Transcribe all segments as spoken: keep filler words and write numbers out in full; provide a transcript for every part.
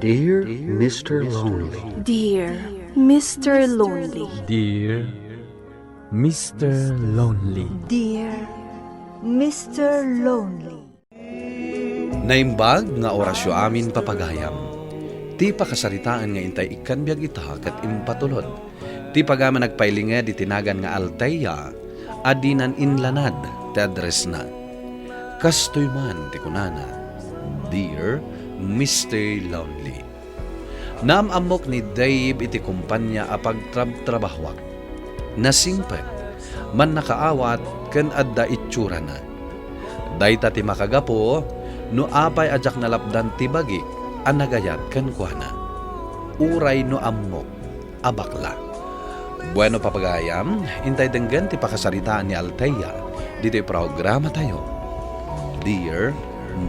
Dear Mister Lonely. Dear Mister Lonely. Dear Mister Lonely. Dear Mister Lonely. Naimbag nga orasyo amin, papagayam. Ti pakasaritaan nga intay ikkan biag ita ket impatulod. Ti pagayam a nagpailinged iti nagan nga Althea a dinan inlanad ti addressna. Kastoy man ti kunana, "Dear Mister Lonely." Naam-ammok ni Dave iti kumpanya a pagtrabtrabahoak. Nasingpet, mannakaawat ken adda itsurana. Dayta ti makagapu no apay a diak nalapdan ti bagik a nagayat kenkuana. Uray no ammok a bakla. Bueno, papagayam, intay denggen ti pakasaritaan ni Althea ditoy programatayo, Dear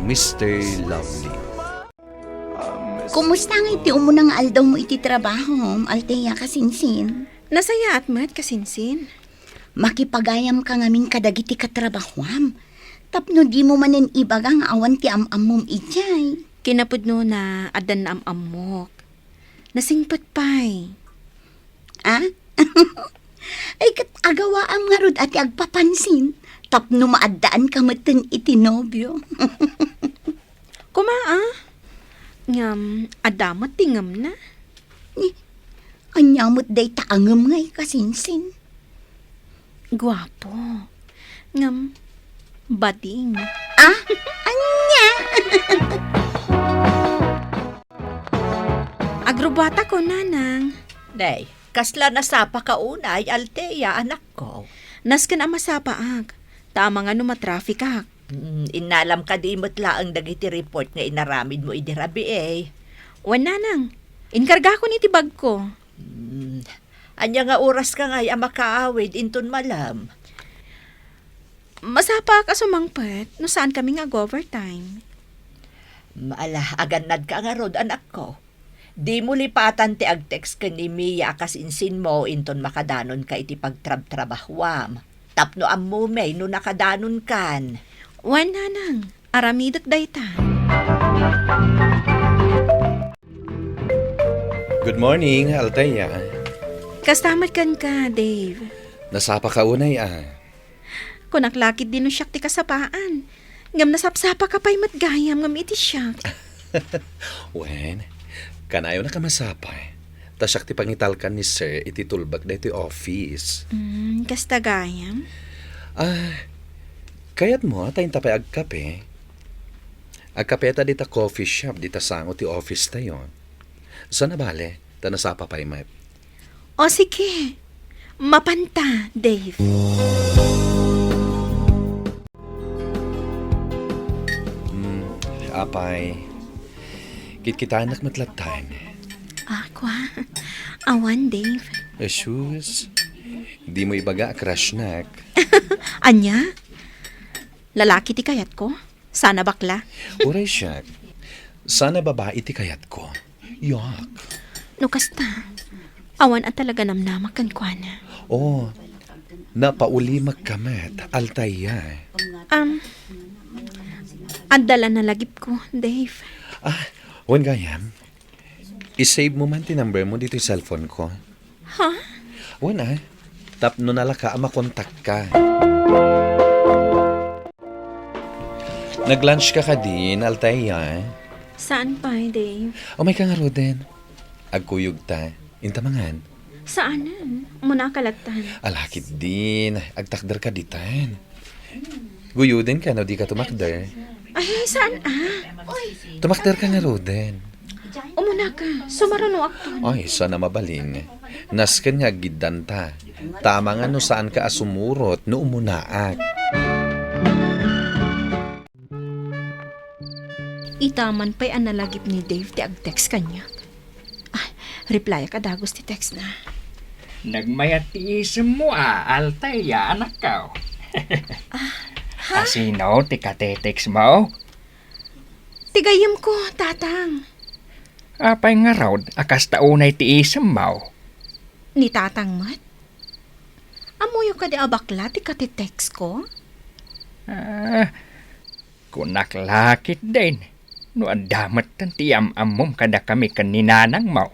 Mister Lovely. Kumusta ngay ti umuna nga aldawmo iti trabahom, Althea, kasinsin? Nasayaat met, kasinsin. Makipagayamka ngamin kadagiti katrabahoam. Tapno dimo manen ibaga nga awan ti am-ammom idiay. Kinapudnona, addan naam-ammok. Nasingpet pay. Ah? Ay, ket agawaam ngarud a ti agpapansin tapno maaddaanka metten iti nobio. Koma, ah. Ngem, adda met ti ngemna. Ni, ania met dayta a ngem ngay, kasinsin? Guapo. Ngem, bading. Ah? Ania? Agrubbuatako, nanang. Nay, kasla nasapaka unay, Althea, anakko? Nasken a masapaak. Ta amangan no matrafikak. Mm, innalam kadi met laeng dagiti report nga inaramidmo idi rabii? Wen, nanang. Inkargakon iti bagko. Mm, ania nga oraska ngay a makaawid inton malem? Masapaak a sumangpet no saankami nga ag-overtime. Mm, ala, agannadka ngarud, anakko. Dimo lipatan ti ag-text ken ni Mia a kasinsinmo inton makadanonka iti pagtrabtrabahoam. Tapno ammomi no nakadanonkan. Wen, nanang, aramidek dayta. Good morning, Althea. Kasta met kenka, Dave. Nasapaka unay, ah. Kunak la ketdi no siak ti kasapaan. Ngem nasapsapaka pay met gayam ngem iti siak. Wen, kanayonaka masapay. Ta siak ti pangitalkan ni Sir iti tulbek daytoy office. Mm, kasta gayam? Ah, kayatmo ta inta pay agkape? Agkapeta dita coffee shop, dita sango ti office tayo. Saan a bale, ta nasapa pay met. O sige, mapanta, Dave. Hmm, apay, kitkitaennak met lattan. Ah, kua? Awan, Dave. Asus, dimo ibaga a crushnak. Ania? Lalaki ti kayatko? Saan a bakla? Uray siak, saan a babai ti kayatko. Yak. No kasta, awan a talaga namnamak kenkuana. Oh, napaulimakka met, Althea. Um, adda la nalagipko, Dave. Ah, wen gayam. I-save mo man ti number mo ditoy cellphone ko. Ha? Wen a, tapno nalaka a makontakka. Nag-lunch ka kadin, Althea? Saan pay, Dave? Umayka ngaruden. Agkuyogta. Inta mangan. Saanen? Umunaka lattan. Ala ketdin. Agtakderka ditan. Guyuden ka no dika tumakder. Ay, saan a? Tumakderka ngaruden. Umunaka, sumarunoakton. Ay, saan a mabalin. Nasken nga aggiddanta. Tama nga no saanka a sumurot no umunaak. Ita man pay a nalagip ni Dave ti ag-text kaniak. Ah, replyak a dagus ti textna. Nagmayat ti isemmo a, Althea, anakko. Ah, ha? Asino ti kate-text mo? Ti gayyemko, Tatang. Apay ngarud a kasta unay ti isemmo? Ni Tatang met? Ammoyo kadi a bakla ti kate-text ko? Ah, kunak la ketdin. No adda metten ti am-ammom kadakami ken ni nanangmo.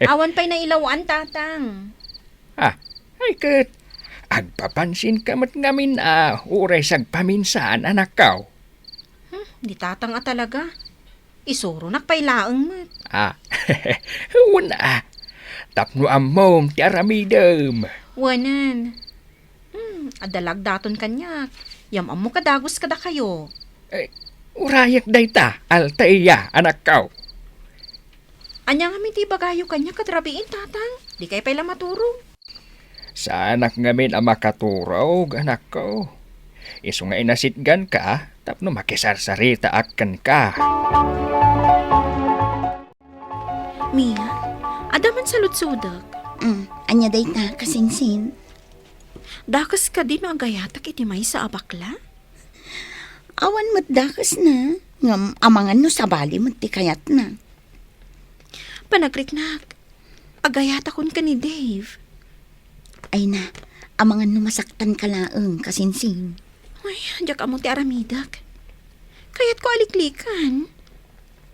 Awan pay nailawan, Tatang. Ah, ay ket, agpapansinka met ngamin a uray sagpaminsan, anakko. Hmm, ni Tatang a talaga. Isuronak pay laeng met. Ah, wen a. Tapno ammom ti aramidem. Wenen. Hmm, adda la agdaton kaniak. Yam-ammo a dagus kadakayo. Eh, urayek dayta, Althea, anakko. Ania ngamin ti ibagayo kaniak ket rabiin, Tatang? Dikay pay la maturog. Saanak ngamin a makaturog, anakko. Isu nga inasitganka tapno makisarsaritaak kenka. Mia, adda man saludsodek. Mm, ania dayta, kasinsin? Dakes kadi no agayatak iti maysa a bakla? Awan met dakesna, ngem amangan no sabali met ti kayatna. Panagriknak, agayatakon ken ni Dave. Ay na, amangan no masaktanka laeng, kasinsin. Ay, diak ammo ti aramidek. Kayatko a liklikan.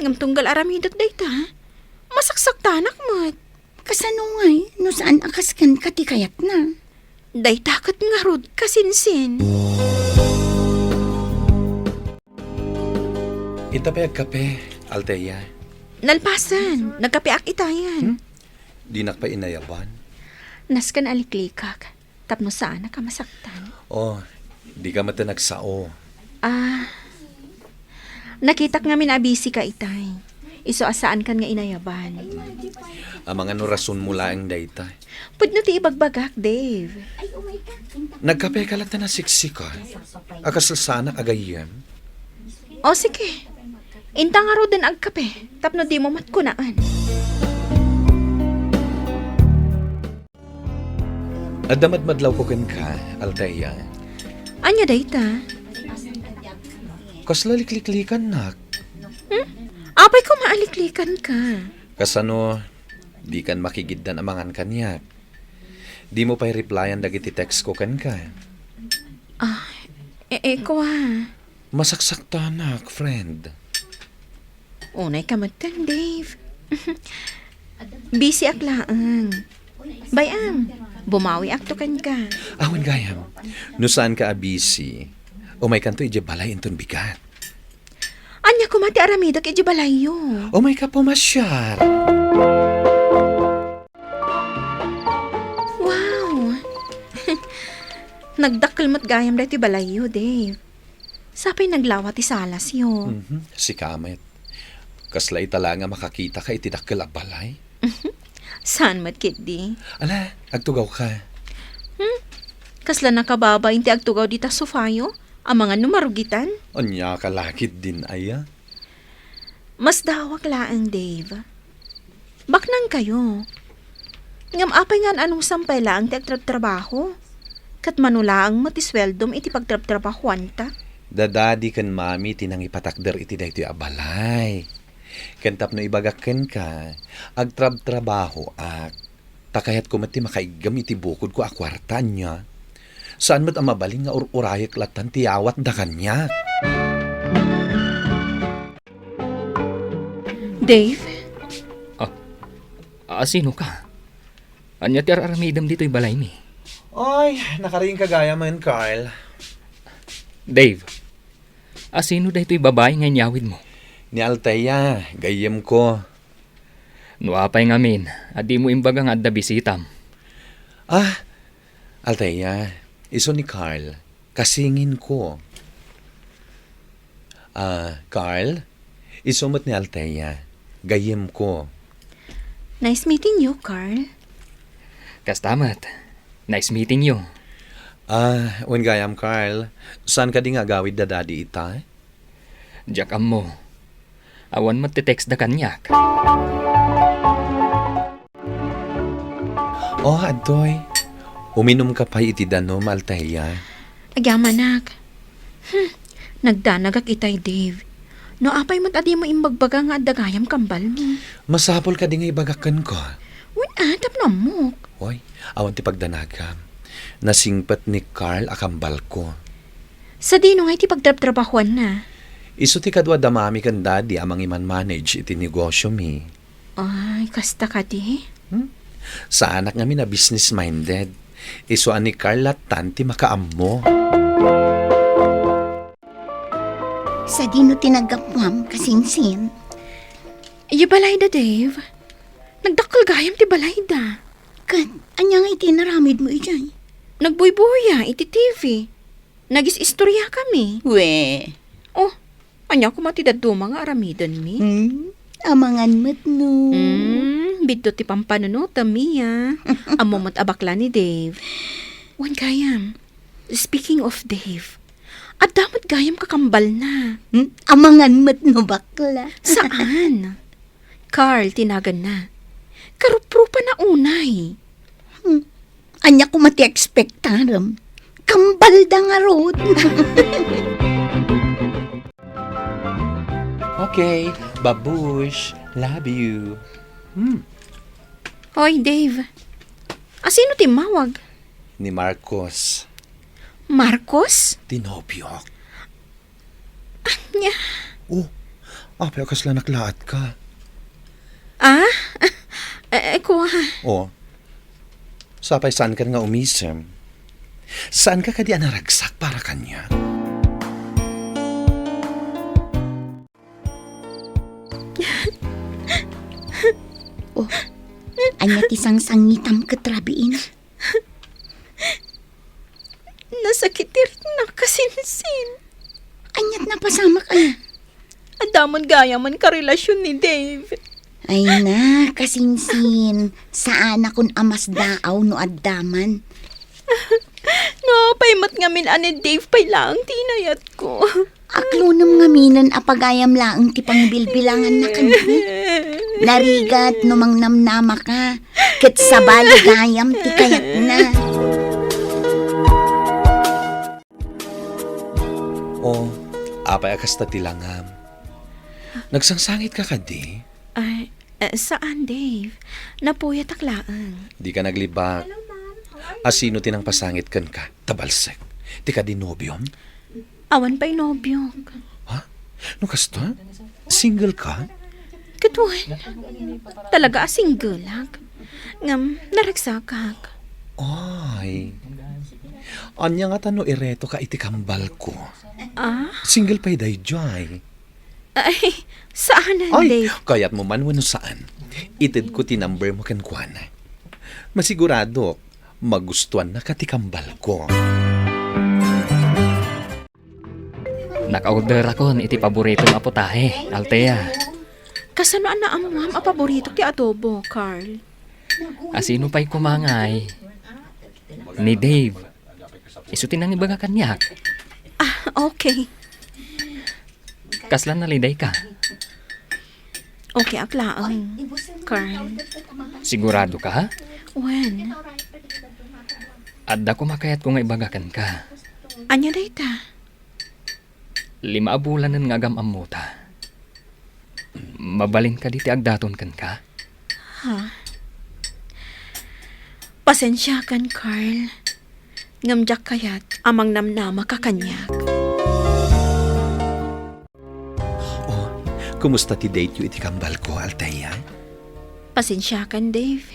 Ngem tunggal aramidek dayta, masaksaktanak met. Kasano ngay no saan a kas kenka ti kayatna? Dayta ket ngarud, kasinsin. Ita pay agkape, Althea. Nalpasen, nagkapeak itayen. Hmm? Dinak pay inayaban. Nasken a liklikak, tapno saanak a masaktan. Oh, dika met nagsao. Ah, nakitak ngamin a busy ka itay. Isu a saankan nga inayaban. Amangan no rasonmo laeng dayta. Pudno ti ibagbagak, Dave. Nagkapeka latta a siksika. A kasla saanak a gayyem? O, sige. Inta ngaruden agkape, tapno dimo met kunaan. Adda madmadlawko kenka, Althea. Ania dayta? Kasla likliklikannak? Hmm? Apay koma a liklikanka? Kasano, dikan makigiddan a mangan kaniak? Dimo pay replyan dagiti text ko kenka? Ah, e-, e, kua. Masaksaktanak, friend. Unay ka metten, Dave. Busy ak laeng. Bay-am, bumawiak to kenka. Awan gayam. No saanka a busy, umaykanto idiay balay inton bigat. Ania koma ti aramidek idiay balayyo? Umayka pumasiar. Wow! Nagdakkel met gayam daytoy balayyo, Dave. Sapay naglawa ti salasyo. Mhm, sika met. Kasla ita la nga makakitaka iti dakkel a balay? Saan met ketdi? Ala, agtugawka. Hmm? Kasla nakababain ti agtugaw dita sofayo? Amangan no marugitan? Ania ka lakit din aya? Masdawak laeng, Dave. Baknangkayo. Ngem apay nga an-anusam pay laeng ti agtrabtrabaho? Ket mano laeng met ti sueldom iti pagtrabtrabahoanta? Da Daddy ken Mommy ti nangipatakder iti daytoy a balay. Ken tapno ibagak kenka, agtrabtrabahoak. Ta kayatko met ti makaiggem iti bukodko a kuarta, ania? Saan met a mabalin nga ur-urayek lattan ti yawatda kaniak. Dave? Ah, a, sino ka? Ania ti ar-aramidem ditoy balaymi? Ay, nakariingka gayam, Carl. Dave, a, sino daytoy babai nga inyawidmo? Ni Althea, gayyemko. No apay ngamin a dimo imbaga nga adda bisitam? Ah, Althea, isu ni Carl, kasinginko. Ah, Carl, isu met ni Althea, gayyemko. Nice meeting you, Carl. Kasta met. Nice meeting you. Ah, wen gayam, Carl, saan kadi nga agawid da Daddy ita? Diak ammo. Awan met ti text da kaniak. Oh, adtoy. Uminumka pay iti danum, Althea? Agyamanak. Hmm, nagdanagak itay, Dave. No apay met a dimo imbagbaga nga adda gayam kambalmo? Masapul kadi nga ibagak kenka? Wen a, tapno ammok. Oy, awan ti pagdanagam. Nasingpet ni Carl a kambalko. Sadino ngay ti pagtrabtrabahoanna? Isu ti kadua da Mami ken Daddy a mangimanmanage iti negosyomi. Ay, kasta kadi? Hmm? Saanak ngamin a business-minded. Isu a ni Carl lattan ti makaammo. Sadino ti naggapuam, kasinsin? Iya balayda, Dave. Nagdakkel gayam ti balayda. Ket, ania nga iti inaramidmo idiay? Nagbuybuya iti T V. Nagis-istoriakami. We. Oh, ania koma ti dadduma nga aramidenmi? Hmm? Amangan met no. Hmm, biddut ti pampanunotem, Mia. Ammom met a bakla ni Dave. Wen gayam, speaking of Dave, adda met gayam kakambalna. Hmm? Amangan met no bakla. Saan? Carl ti naganna. Karuprupanna unay. Hmm. Ania koma ti expectarem? Kambalda ngarud. Okay, babush, love you. Hmm. Hoy, Dave. Asino ti immawag? Ni Marcos. Marcos? Ti nobiok. Ania? Oh, apay a kasla naklaat ka? Ah? Eh, eh, kua. Oh, sapay saan ka nga umisem? Saan ka kadi a naragsak para kaniak? Oh, ania ti sangsangitam ket rabiin? Nasakitek na, kasinsin. Aniat napasamak, aya? Adda met gayam a karelasion ni Dave. Ay na, kasinsin. Saanakon a masdaaw no adda man. No, apay met ngamin a ni Dave pay laeng ti inayatko. Aklonem ngaminen a pagayam laeng ti pangbilbilanganna kaniak. Narigat no mangnamnama ka, ket sabali gayam ti kayatna. Oh, apay a kasta ti langam? Nagsangsangit ka kadi? Ay, eh, saan, Dave. Napuyatak laeng. Di ka naglibak. Asino ti nangpasangit kenka? Tabalsek. Ti kadi nobiom? Awan pay nobiok. Ha? No kasta? Single ka? Ket wen, talaga a singleak. Ngem, naragsakak. Ay. Ania ngata no ireto ka iti kambalko? Ah? Single pay daydiay. Ay, saan, Dave? Ay, kayatmo man wenno saan. Itedko ti number mo kenkuana. Masiguradok, magustuanna ka ti kambalko. Nakaorderakon iti paboritom a putahe, Althea. Kasano a naammoam a paborito ti adobo, Carl? Asino pay koma ngay? Ni Dave. Isu ti nangibaga kaniak. Ah, okay. Kasla naliday ka? Okay ak laeng, Carl. Sigurado ka? Wen. Adda koma kayatko nga ibaga kenka. Ania dayta? Lima a bulanen nga agam-ammota. Mabalin kadi ti agdaton kenka? Ha? Pasensiakan, Carl. Ngem diak kayat a mangnamnama ka kaniak. Oh, kumusta ti date-yo iti kambalko, Althea? Pasensiakan, Dave.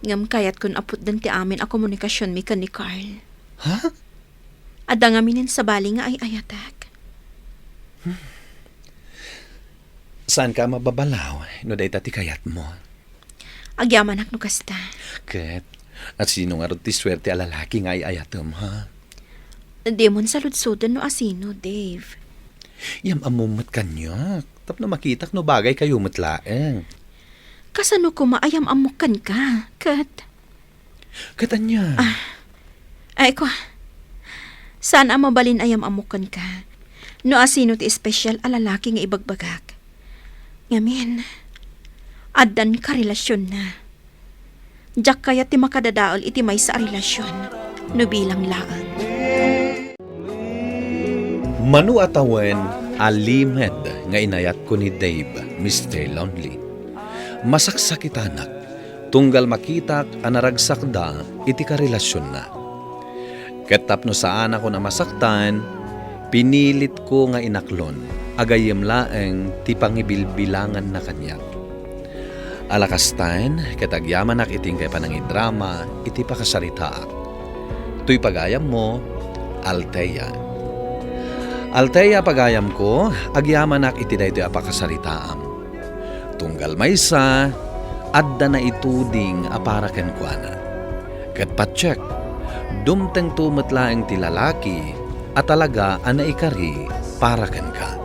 Ngem kayatkon a putden ti amin a komunikasionmi ken ni Carl. Ha? Adda ngaminen sabali nga ay-ayatek. Hmm. Saanka a mababalaw no dayta ti kayatmo? Agyamanak no kasta. Ket, asino ngarud ti suerte a lalaki nga ay-ayatem, ha? Dimon saludsoden no asino, Dave. Yam-ammom met kaniak, tapno makitak no bagaykayo met laeng. Kasano koma a yam-ammok kenka, ket? Ket ania? Ah. Ay, kua. Saan a mabalin a yam-ammok kenka no asino ti espesyal a lalaki nga ibagbagak. Ngamin, addan karelasionna. Diak kayat ti makadadael iti maysa a relasion no bilang laeng. Mano a tawen, alimed nga inayatko ni Dave, Mister Lonely. Masaksakitanak tunggal makitak a naragsakda iti karelasionna. Ket tapno saanakon a masaktan, pinilitko nga inaklon a gayyem laeng ti pangibilbilanganna kaniak. Alakasten, ket agyamanak iti inkay panangidrama iti pakasaritaak. Toy pagayammo, Althea. Althea, pagayamko, agyamanak iti daytoy a pakasaritaam. Tunggal maysa, adda naituding a para kenkuana. Ket patiek, dumtengto met laeng ti lalaki a talaga a naikari para kenka.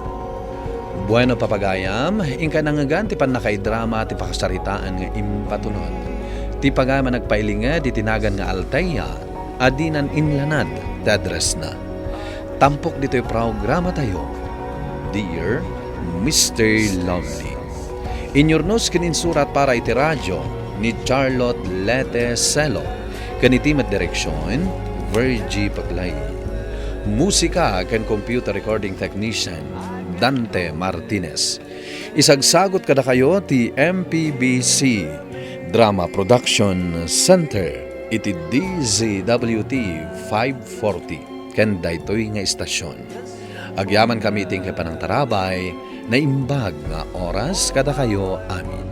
Bueno, papagayam, inkay nangngegan ti pannakaidrama ti pakasaritaan nga impatunot. Ti pagayam a nagpailinged iti nagan nga Althea a dinan inlanad ti addressna. Tampok ditoy programatayo, Dear Mister Lovely. Inyurnos ken insurat para iti radio ni Charlotte Lete Celo, ken iti met direksion, Virgie Paglay. Musika ken computer recording technician, Dante Martinez. Isagsagot kadakayo ti M P B C Drama Production Center iti D Z W T five forty ken daytoy nga istasyon. Agyamankami iti inkay panangtarabay, naimbag nga oras kadakayo amin.